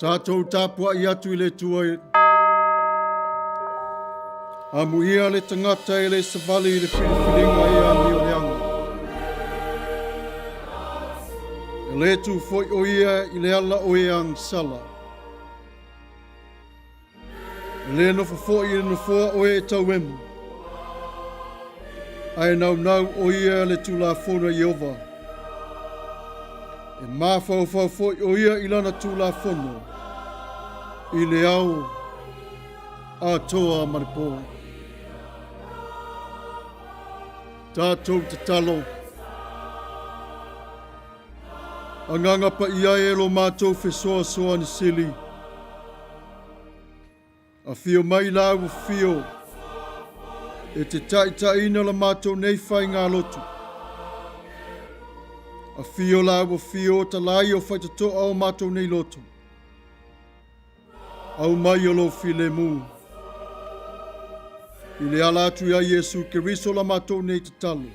Tatou tapuai atu i le Atua i Amuia le tagata e le savali i le filifiliga i amio leaga. E le tu foi o ia i le ala o e agasala. E le nofo foi i le nofoa o e tauemu. Ae naunau o ia le Tulafono a Ieova. E mafaufau foi o ia i lana Tulafono i le ao atoa ma le pō. Tatou tatalo. Agaga Paia e lo matou fesoasoani sili. Afio mai lau afio e te taitaiina la matou nei faigalotu. Afio lau afio o talai o faitotoa o matou nei loto. Aumai o lou filemu. I le ala atu ia Iesu Keriso la matou nei tatalo.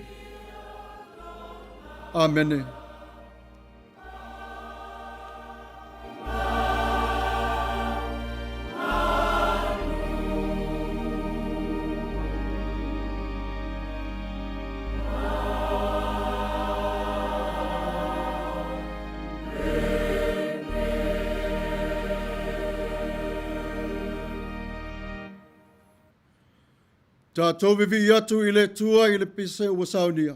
Amene. Tatou vivii atu i le Atua i le pise ua saunia.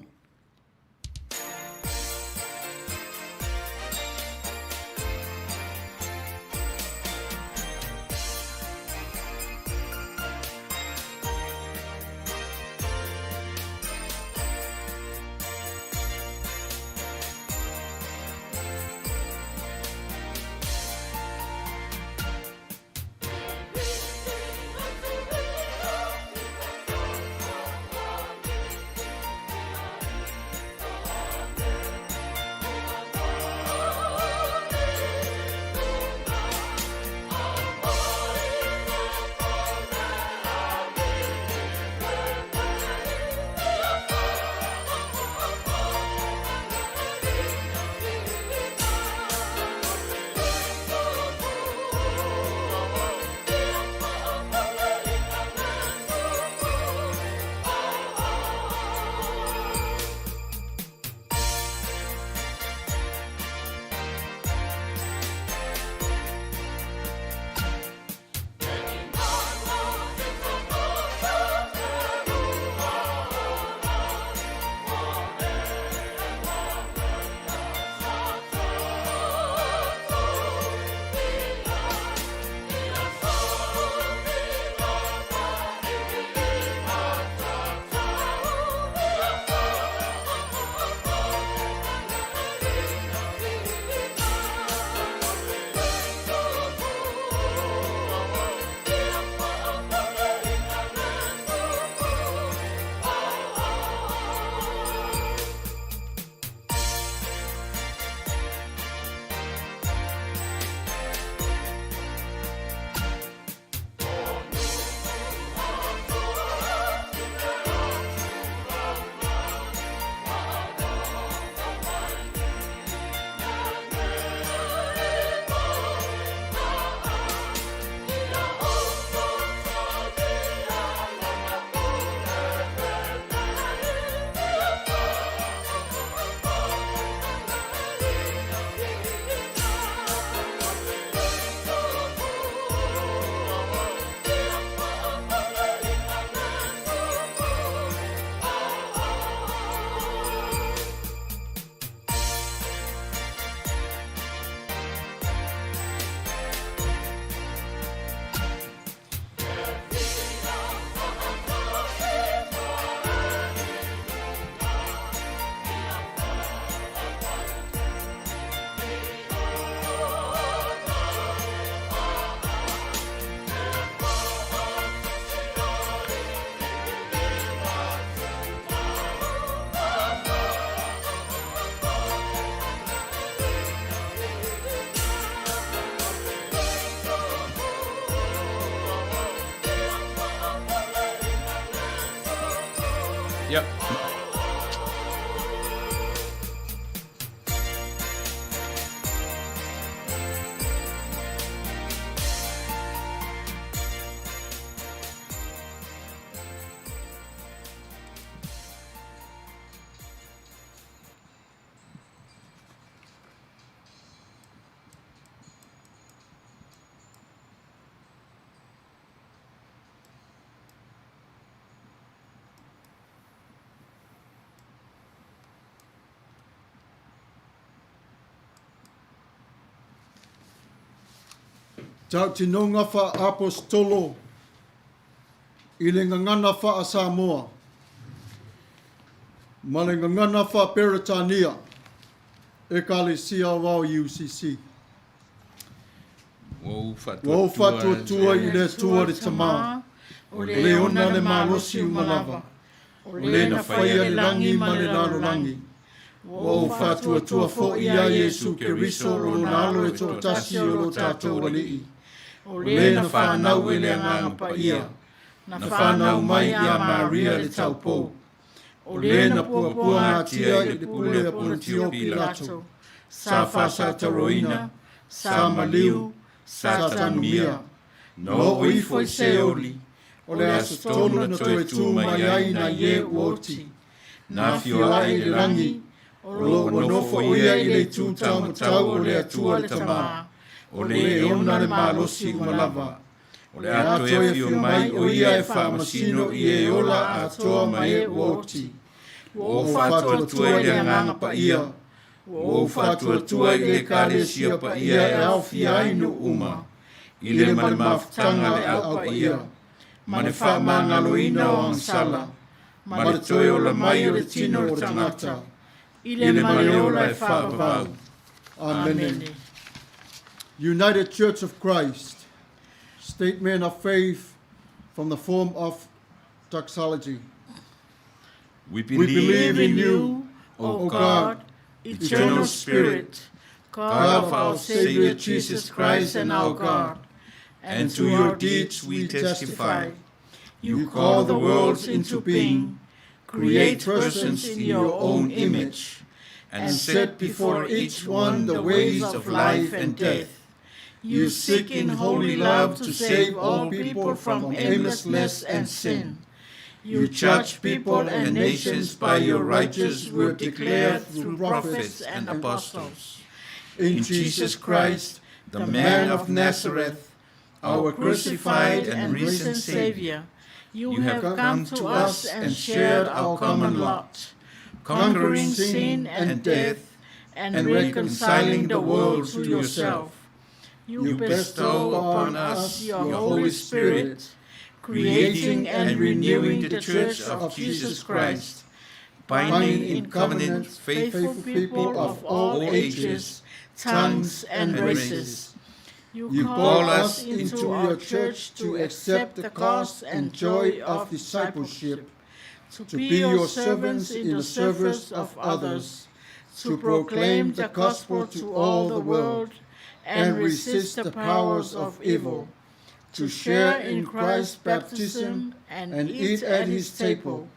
Yep. Tautinoga Faa-Aposetolo i le Gagana Faa-Samoa ma le Gagana Faa-Peretania, Ekalesia Aoao UCC. Ua ou faatuatua i le Atua le Tama, o le ona le malosi uma lava, o le na faia le lagi ma le lalolagi. Ua ou faatuatua foi iā Iesu Keriso o Lona Alo e toatasi o lo tatou Alii, o le na fanau e le Agaga Paia, na fanau mai iā Maria le Taupou, o le na puapuagatia i le pule a Ponitio Pilato, sa faasataroina, sa maliu, sa tanumia, na oo ifo i Seoli, o le aso tolu na toe tu mai ai nai e ua oti, na afio ae i le lagi, o lo o ua nofo o ia i le itu taumatau o le Atua le Tama, o le e ona le malosi uma lava, o le a toe afio mai o ia e faamasino i e ola atoa ma e ua oti. Ua ou faatuatua i le Agaga Paia, ua ou faatuatua i le Ekalesia paia e aofia ai nuu uma, i le ma le mafutaga a le Au Paia, ma le faamagaloina o agasala, ma le toe ola mai o le tino o le tagata, i le ma le ola e faavavau. Amene. United Church of Christ, Statement of Faith from the form of Doxology. We We believe believe in you, O God, eternal Spirit, God of our Savior Jesus Christ and our God, and to your deeds we testify. You call the worlds into being, create persons in your own image, and set before each one the ways of life and death. You seek in holy love to save all people from aimlessness and sin. You judge people and nations by your righteous word declared through prophets and apostles. In In Jesus Christ, the man of Nazareth, our crucified and risen Savior, you have come to us and shared our common lot, conquering sin and death and reconciling the world to yourself. You bestow upon us your Holy Spirit, creating and renewing the Church of Jesus Christ, binding in covenant faithful people of all ages, tongues, and races. You call us into your church to accept the cost and joy of discipleship, to be your servants in the service of others, to proclaim the gospel to all the world and resist the powers of evil, to share in Christ's baptism and eat at his table,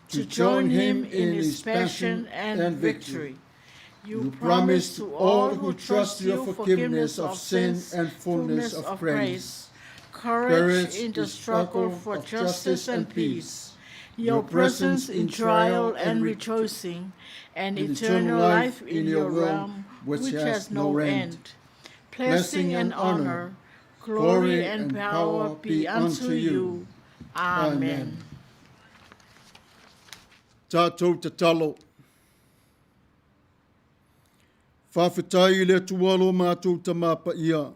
to join him in his passion and victory. You promise to all who trust your forgiveness of sin and fullness of grace, courage in the struggle for justice and peace, your presence in trial and rejoicing, and eternal life in your realm which has no end. Blessing and honor, glory and power be unto you. Amen. Tatou tatalo. Faafetai i le Atua lo matou Tama Paia.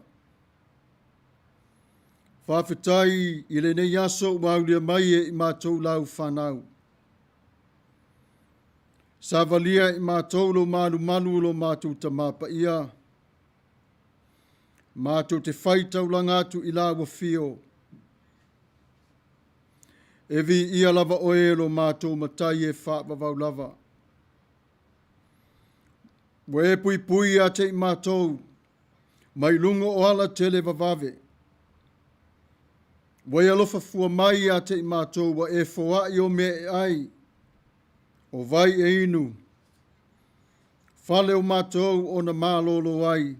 Faafetai i lenei aso ua aulia mai e i matou lau fanau. Savalia i matou lo malumalu lo matou Tama Paia. Matou te fai taulaga atu i lau afio. E viia lava oe e lo matou Matai e faavavau lava. Ua e puipui ia te i matou, mai luga o ala tele vavave. Ua e alofa fua mai ia te i matou, ua e foai o mea e ai, o vai e inu, fale o matou ona malolo ai.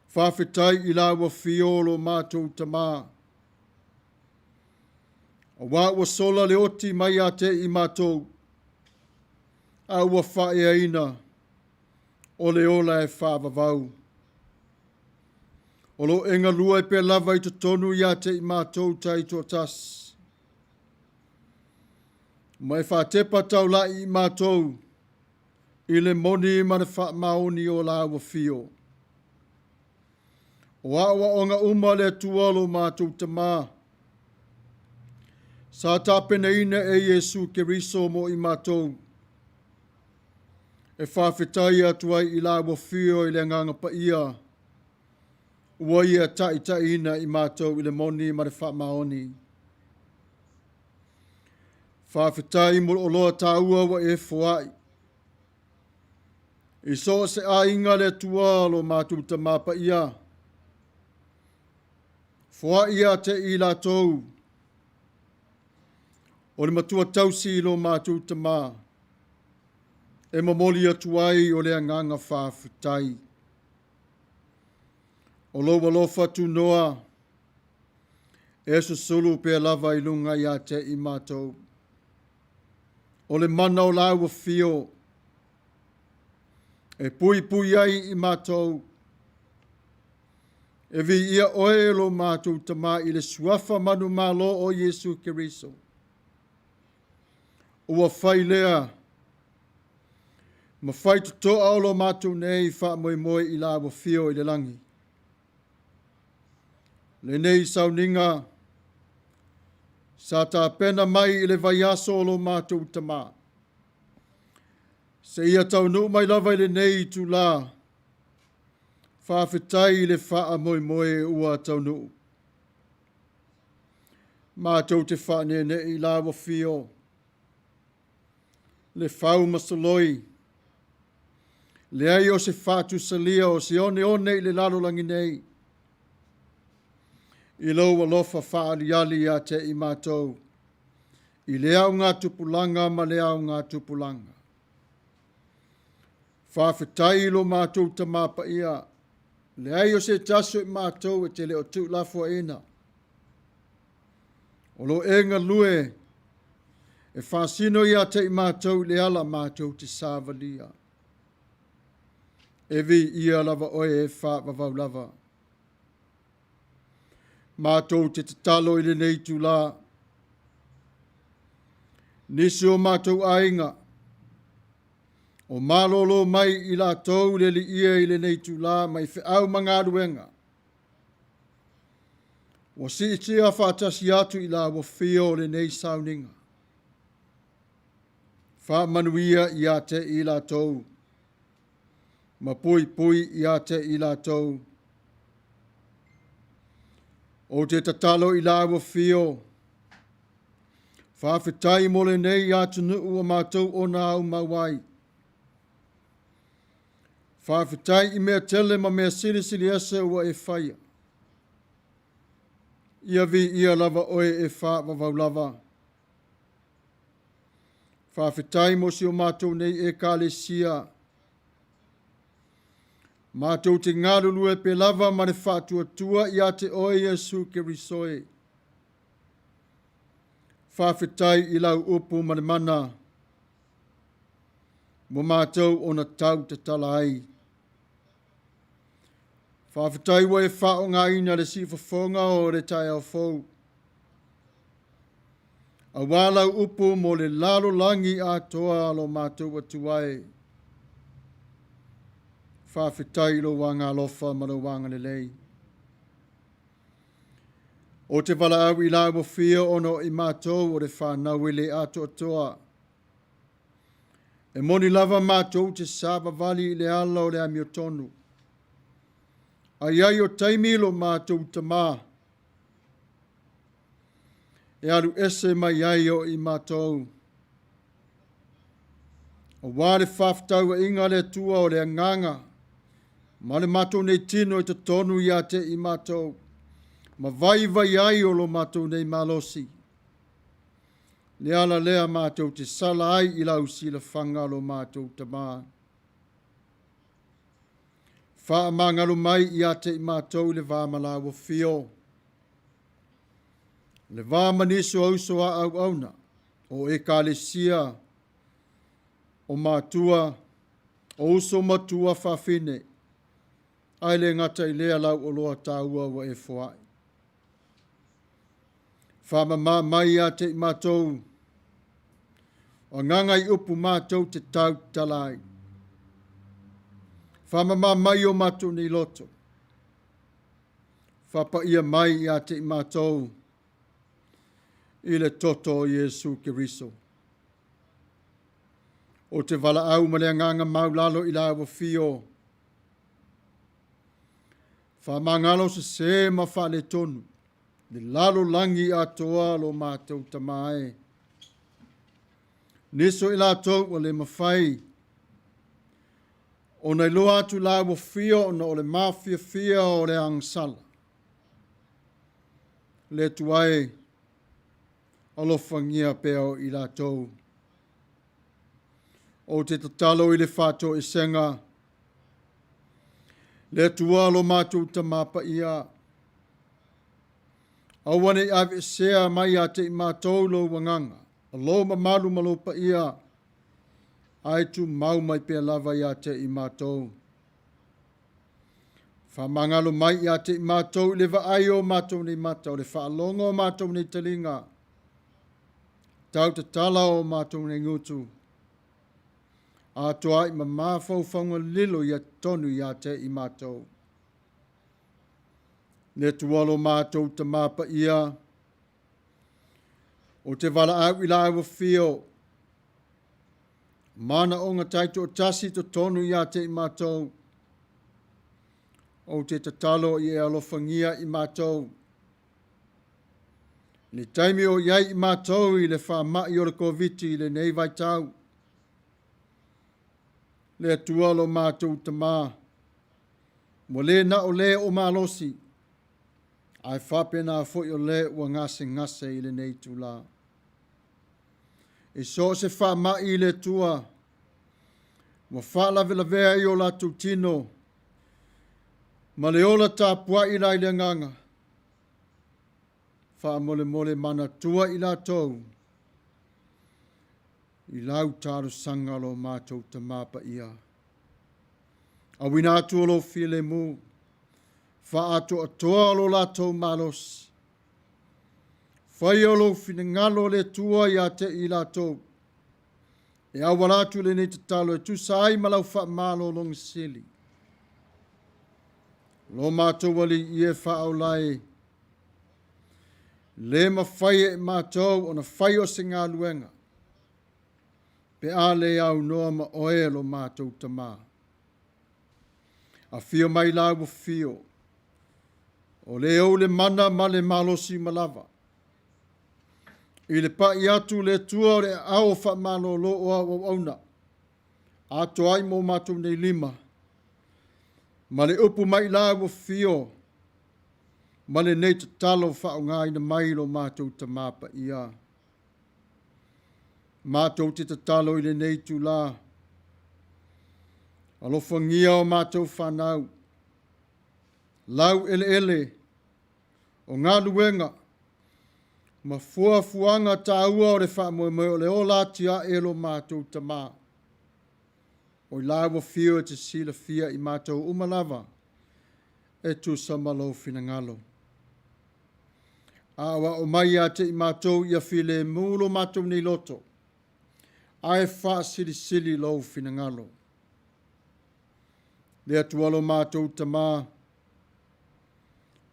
Faafetai i lau afio lo matou Tama. Aua ua sola le oti mai ia te i matou, a ua faaeaina o le ola e faavavau. O lo o e galue pea lava i totonu ia te i matou taitoatasi. Ma e faatepa taulai i matou i le moni ma le faamaoni o lau afio. O aoaoga uma a le Atua lo matou Tamā, sa tapenaina e Iesu Keriso mo i matou, e faafetai atu ai i la ua fio i le Agaga Paia, ua ia taitaiina i matou i le moni ma le faamaoni. Faafetai mo le oloa taua ua e foai. I so o se aiga le Atua lo matou Tamā Paia, foai ia te i latou, o le matua tausi i lo matou Tamā, e momoli atu ai o le agaga faafetai. O lou alofa tunoa, e susulu pea lava i luga ia te i matou. O le mana o lau afio, e puipui ai i matou, e viia oe lo matou Tamā i le suafa manumalo o Iesu Keriso. Ua fai lea, ma fai totoa o lo matou nei faamoemoe i lau afio i le lagi. Lenei sauniga sa tapena mai i le vaiaso o lo matou Tamā, seia taunuu mai lava i lenei itulā, faafetai i le faamoemoe ua taunuu. Matou te faaneenee i lau afio, le fau ma soloi, leai o se faatusalia o se oneone i le lalolagi nei, i lou alofa faaaliali ia te i matou, i le augatupulaga ma le augatupulaga. Faafetai i lo matou Tamā Paia, leai o se tasi o i matou e te le o tuulafoaiina. O lo e galue e faasino ia te i matou i le ala matou te savalia. E viia lava oe e faavavau lava. Matou te tatalo i lenei itulā, nisi o matou aiga, o malolo mai i latou le liia i lenei itulā mai feau ma galuega, ua siitia faatasi atu i la afio o lenei sauniga. Faamanuia ia te i latou, ma puipui ia te i latou. Ou te tatalo i la afio, faafetai mo lenei atunuu o matou ona au mau ai. Faafetai i mea tele ma mea silisili ese ua e faia. Ia viia lava oe e faavavau lava. Faafetai mo si o matou nei ekalesia. Matou te galulue pe lava ma le faatuatua ia te oe Iesu Keriso e. Faafetai i lau upu ma le mana, mo matou ona tau tatala ai. Faafetai ua e faaaogaina le siufofoga o le taeao fou, auā lau upu mo le lalolagi atoa lo matou Atua e. Faafetai i lou agaalofa ma lou agalelei. Ou te valaau i lau afio ona o i matou o le fanau e le atoatoa. E moni lava matou te savavali i le ala o le amiotonu. Ae i ai o taimi lo matou Tamā, e alu ese mai ai o i matou. Auā le faafetauaiga a le Atua o le agaga, ma le matou nei tino i totonu ia te i matou, ma vaivai ai o lo matou nei malosi. Le ala lea matou te sala ai i lau silafaga lo matou Tamā. Faamagalo mai ia te i matou i le va ma lau afio, le va ma nisi o uso a auauna, o ekalesia, o matua, o uso matua faafine, ae le gata i lea lau oloa taua ua e foai. Faamama mai ia te i matou, o agaga i upu matou te tau tatala ai. Faamama mai o matou nei loto. Faapaia mai ia te i matou i le toto o Iesu Keriso. Ou te valaau ma le agaga maulalo i lau afio, faamagalo sesē ma faaletonu le lalolagi atoa lo matou Tama e. Nisi o i latou ua le mafai ona iloa atu lau afio ona o le mafiafia o le agasala. Le Atua e, alofagia pea o i latou. Ou te tatalo i le faatoesega, le Atua lo matou Tama Paia, aua ne i aveesea mai ia te i matou lou agaga, o lou mamalu ma lou paia, ae tumau mai pea lava ia te i matou. Faamagalo mai ia te i matou i le vaai o matou nei mata, o le faalogo o matou nei taliga, tau tatala o matou nei gutu, atoa ai ma mafaufauga lilo ia tonu ia te i matou. Le Atua lo matou Tama Paia, ou te valaau i lau afio, manaoga taitoatasi i totonu ia te i matou. Ou te tatalo i e alofagia i matou. I le taimi o i ai i matou i le faamai o le Koviti i lenei vaitau, le Atua lo matou Tama, ua le na o le o malosi, ae faapena foi o le ua gasegase i lenei itulā. I so o se faamai i le Atua, ua faalavelavea i o latou tino, ma le ola tapuai la i le agaga, faamolemole manatua i latou, i lau talosaga lo matou Tama Paia. Auina atu o lou filemu, faaatoatoa lo latou malosi, faia o lou finagalo le Atua ia te i latou, e auala atu lenei tatalo e tusa ai ma lau faamalologa sili. Lo matou Alii e faaola e, le mafai e matou ona fai o se galuega, pe a le aunoa ma oe lo matou Tama. Afio mai lau afio, o le ou le mana ma le malosi ma lava. I le pai atu le Atua o le aao faamalolo o au auauna, atoa ai mo matou nei lima, ma le upu mai lau afio, ma lenei tatalo faaaogaina mai lo matou Tama Paia. Matou te tatalo i lenei itulā, alofagia o matou fanau, lau eleele, o galuega, ma fuafuaga taua o le faamoemoe o le ola atiae lo matou Tama. O i lau afio e te silafia i matou uma lava, e tusa ma lou finagalo. Aoao mai ia te i matou ia filemu lo matou nei loto, ae faasilisili lou finagalo. Le Atua lo matou Tama,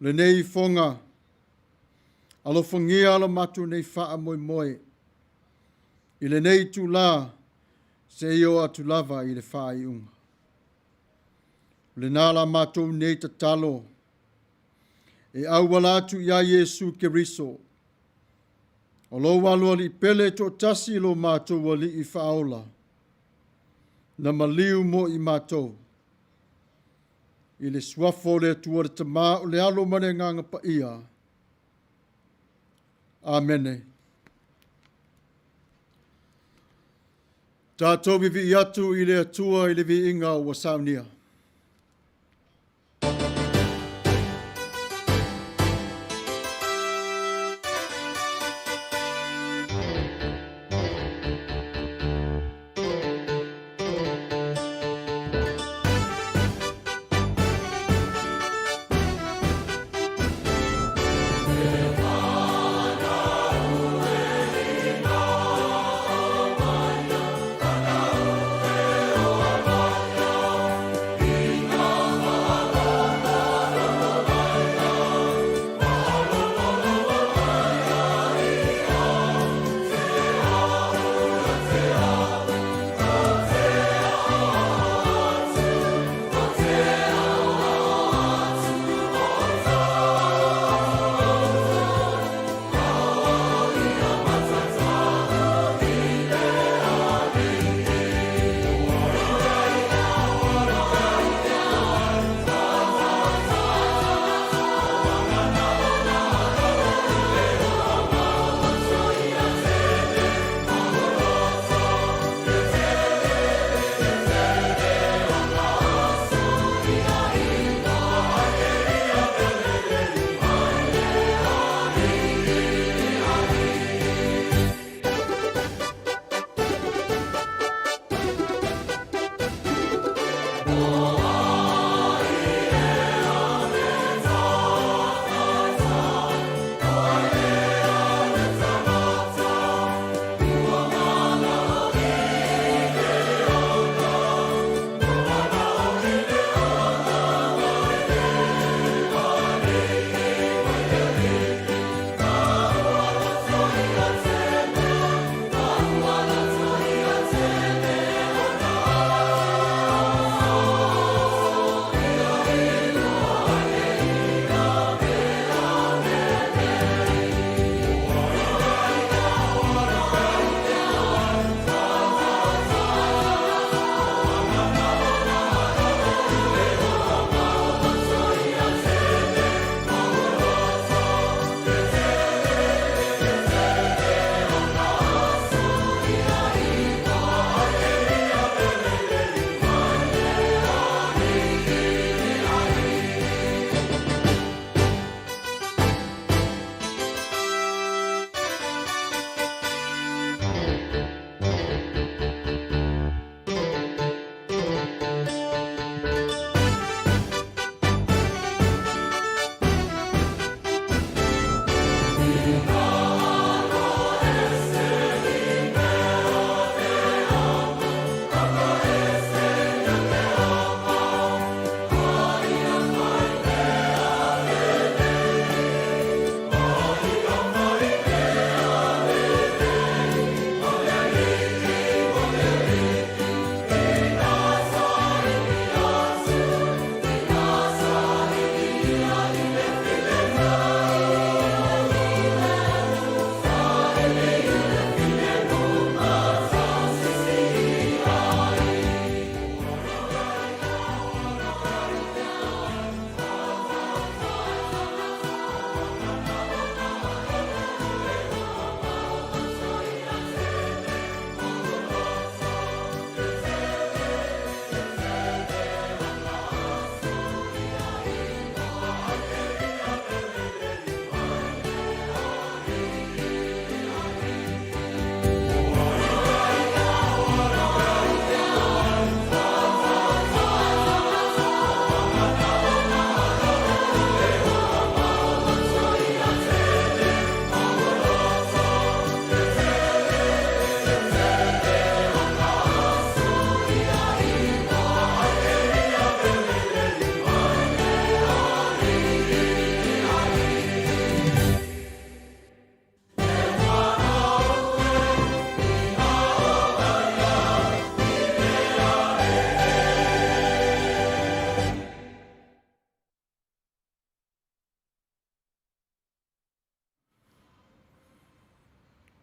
lenei ifoga, alofagia lo matou nei faamoemoe, i lenei itulā, seia oo atu lava i le faaiuga. O lena la matou nei tatalo, e auala atu ia Iesu Keriso, o lou aloalii pele toatasi lo matou Alii faaola, na maliu mo i matou, i le suafa o le Atua le Tama o le Alo ma le Agaga Paia. Amene. Tatou vivii atu i le Atua i le viiga ua saunia.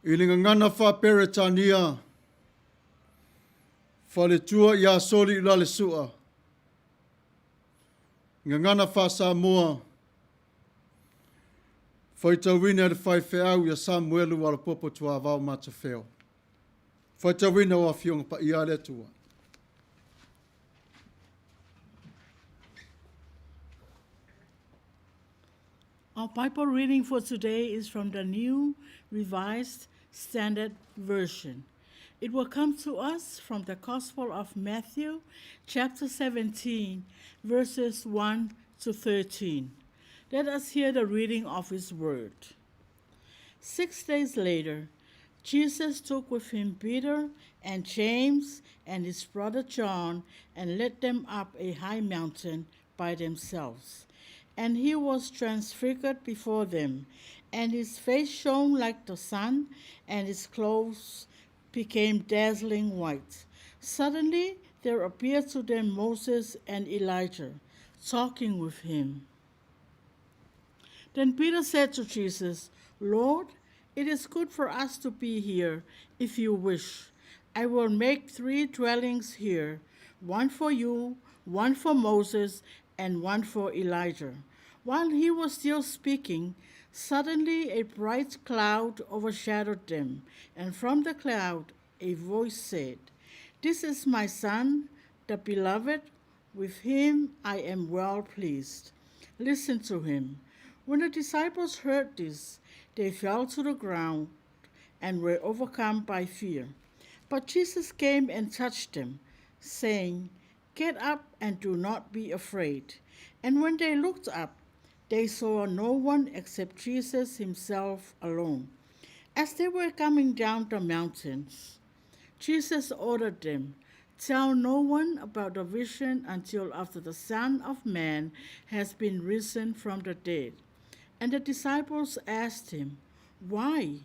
I le gagana faa-Peretania, faletua ia Soliulalesua, gagana faa-Samoa, faitauina e le faifeau ia Samuelu Alapopo Tuavao Matafeo. Faitauina o Afioga Paia a le Atua. Our Bible reading for today is from the New Revised Standard Version. It will come to us from the Gospel of Matthew, chapter 17, verses 1 to 13. Let us hear the reading of his word. 6 days later, Jesus took with him Peter and James and his brother John and led them up a high mountain by themselves. And he was transfigured before them, and his face shone like the sun, and his clothes became dazzling white. Suddenly there appeared to them Moses and Elijah, talking with him. Then Peter said to Jesus, Lord, it is good for us to be here, if you wish. I will make 3 dwellings here, one for you, one for Moses, and one for Elijah. While he was still speaking, suddenly a bright cloud overshadowed them, and from the cloud a voice said, This is my son, the beloved. With him I am well pleased. Listen to him. When the disciples heard this, they fell to the ground and were overcome by fear. But Jesus came and touched them, saying, Get up and do not be afraid. And when they looked up, they saw no one except Jesus himself alone. As they were coming down the mountains, Jesus ordered them, Tell no one about the vision until after the Son of Man has been risen from the dead. And the disciples asked him, Why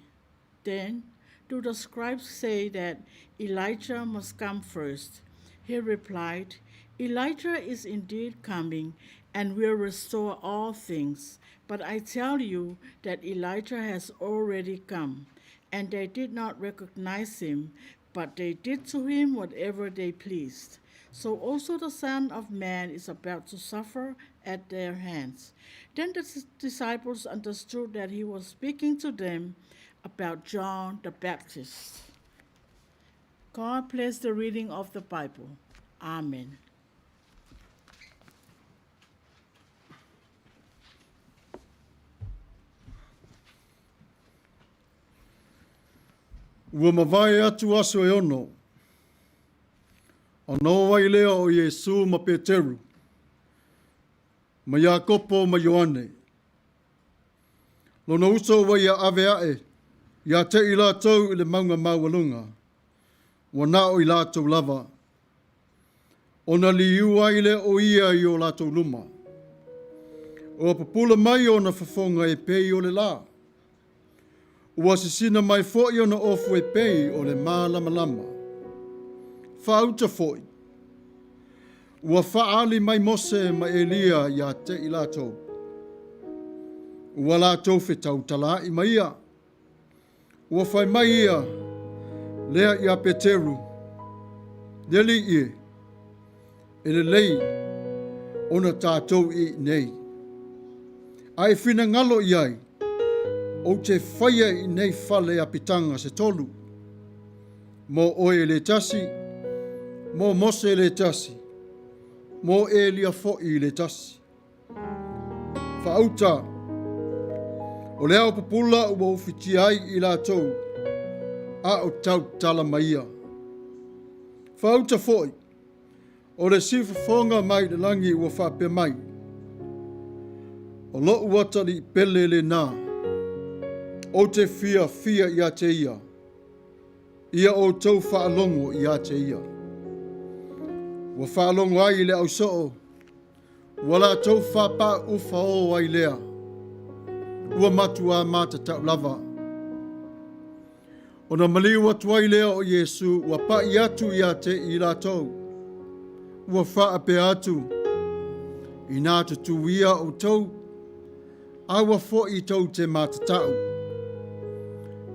then do the scribes say that Elijah must come first? He replied, Elijah is indeed coming and will restore all things. But I tell you that Elijah has already come, and they did not recognize him, but they did to him whatever they pleased. So also the Son of Man is about to suffer at their hands. Then the disciples understood that he was speaking to them about John the Baptist. God bless the reading of the Bible. Amen. Ua mavae atu aso e 6. Ona oo ai lea o Iesu ma Peteru, ma Iakopo ma Ioane. Lona uso ua ia ave aʻe iā te i latou i le mauga maualuga, ua na o i latou lava. Ona liu ai lea o ia i o latou luma. Ua pupula mai ona fofoga e pei o le lā. Ua sisina mai foi ona ofu e pei o le mālamalama. Faauta foi. Ua faaali mai Mose ma Elia iā te i latou. Ua latou fetautalaai ma ia. Ua fai mai ia lea iā Peteru, Le alii e, e lelei ona tatou i iinei. A e finagalo i ai, ou te faia i nei fale apitaga se tolu, mo oe le tasi, mo Mose le tasi, mo Elia foi le tasi. Faauta, o le ao pupula ua ufitia ai i latou, a o tautala mai ia. Faauta foi, o le siufofoga mai le lagi ua faapea mai, o loʻu atalii pele lenā, ou te fiafia iā te ia, ia outou faalogo iā te ia. Ua faalogo ai i le ausoo, Ua latou faapaufa o ai lea, ua matuā matatau lava. Ona maliu atu ai lea o Iesu ua paʻi atu iā te i latou. Ua faapea atu, Inā tutū ia outou, a ua foʻi tou te matatau.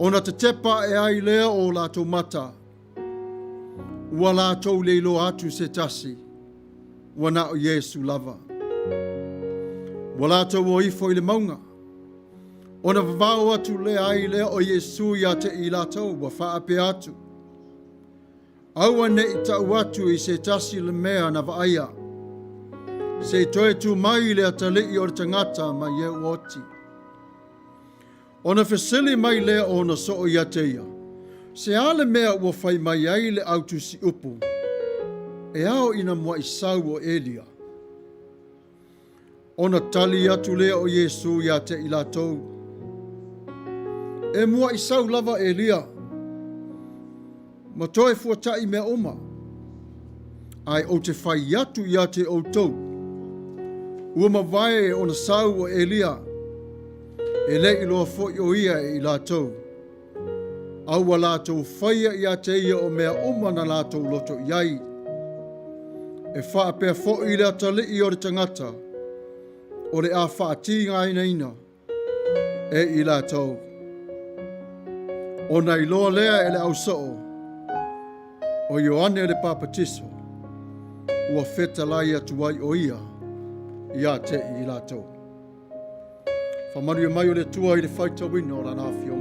Ona tetepa aʻe ai lea o latou mata, ua latou le iloa atu se tasi, ua na o Iesu lava. Ua latou o ifo i le mauga, ona vavao atu lea ai lea o Iesu ia te i latou, ua faapea atu, Aua ne i tau atu i se tasi le mea na vaaia, se i toe tu mai le atalii o le tagata mai e ua oti. Ona fesili mai lea o ona soo ia te ia, Se a le mea ua fai mai ai le au tusi upu, e ao ina muai sau o Elia? Ona tali atu lea o Iesu ia te i latou, E muai sau lava Elia, ma toe fuataʻi mea uma, ae ou te fai atu ia te outou, ua mavae ona sau o Elia, e le iloa foi o ia e i latou, a ua latou faia ia te ia o mea uma na latou loto i ai. E faapea foi le atalii o le tagata, o le a faatigainaina e i latou. Ona iloa lea e le ausoo, o Ioane le Papatiso, ua fetalai atu ai o ia ia te i latou. Faamanuia mai o le Atua i le faitauina o lana afio.